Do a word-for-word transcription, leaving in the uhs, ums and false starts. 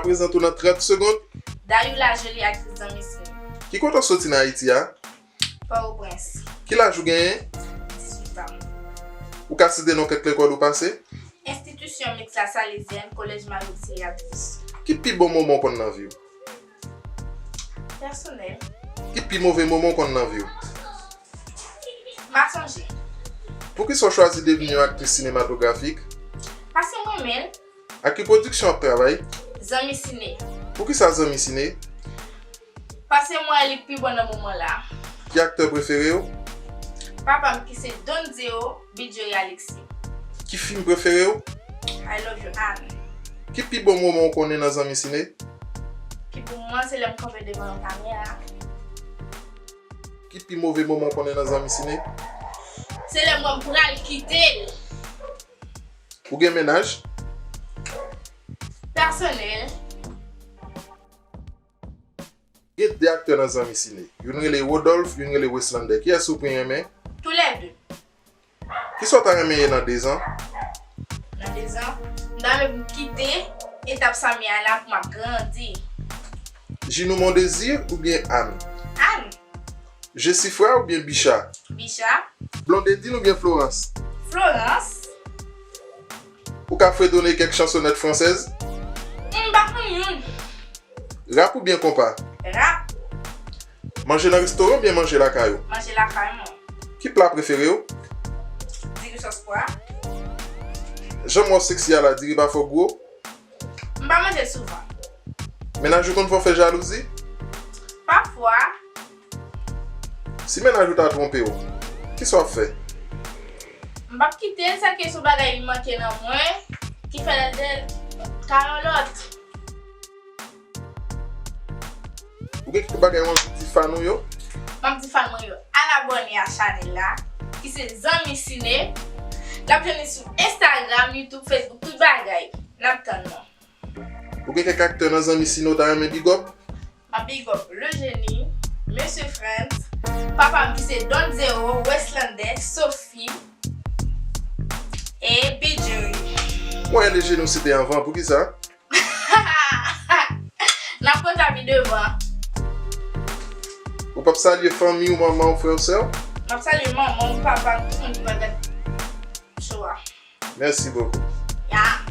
Prezante w nan trant segonn. Dayou Lajolie, aktris Zanmi Sine. Ki kote w soti nan Ayiti a? Pòtoprens. Ki laj ou genyen? Dizuit an. Ou ka site non kèk lekòl ou pase? Enstitisyon Miks La Salezyèn, Kolèj Marie Auxiliatrice. Ki pi bon moman w konn nan vi w? Pèsonèl. Ki pi move moman w konn nan vi w? M pa sonje. Poukisa w chwazi devni yon aktris sinematografik? Paske m renmen l. Ak ki pwodiksyon w ap travay? Zanmi Sine. Poukisa Zanmi Sine? Paske m wè li pi bon nan moman la. Ki aktè prefere w? Papa m ki se Don Zero, Bidjory Alexis. Ki fim prefere w? I Love You Ann. Ki pi bon moman w konnen nan Zanmi Sine? Pi bon moman se lè m kanpe devan yon kamera. Ki pi move moman w konnen nan Zanmi Sine? Se lè m wè m pral kite l. Ou gen mennaj? Pèsonèl. Gen de aktè nan Zanmi Sine. Youn rele Rodolphe, youn rele Westlander. Kiyès ou pi renmen? Toulède. Kisa w ta renmen ye nan dezan? Nan dezan, m ta renmen pou m kite etap sa m ye a la pou m ap grandi. Ginou Mondésir oubyen Ann? Ann. Jesifra oubyen Bicha? Bicha. Blondedine oubyen Florence? Florence. Ou ka fredone kèk chansonèt fransèz? M pa konn youn. Rap oubyen konpa? Rap. Manje nan restoran oubyen manje lakay ou? Manje lakay mwen. Ki pla prefere w? Diri sòs pwa. Jan m wè w seksi a la, diri pa fò gwo? M pa manje l souvan. Mennaj ou konn fè w fè jalouzi? Pafwa. Si mennaj ou ta twonpe w, kisa w ap fè? M p ap kite l, sèke se yon bagay li manke nan mwen, ki fè l al de ka yon lòt. Ou gen kèk bagay ou anvi di fan ou yo? M ap di fan mwen yo, al abòne a chanèl la, ki se Zanmi Sine. N ap jwenn li sou Instagram, YouTube, Facebook, tout bagay. N ap tann nou. Ou gen kèk aktè nan Zanmi Sine ou ta renmen big up? M ap big up Leugenie, Mesye Frantz, papa m ki se Don Zero, Westlander, Sophie, e Bidjory. Mwen Leugenie ou site anvan, poukisa? N ap pran Tabi devan. Ou p ap salye fanmi w, manman w, frè w, sè w? M ap salye manman m, papa m, tout moun ki pral gade show a. Merci beaucoup. Ya.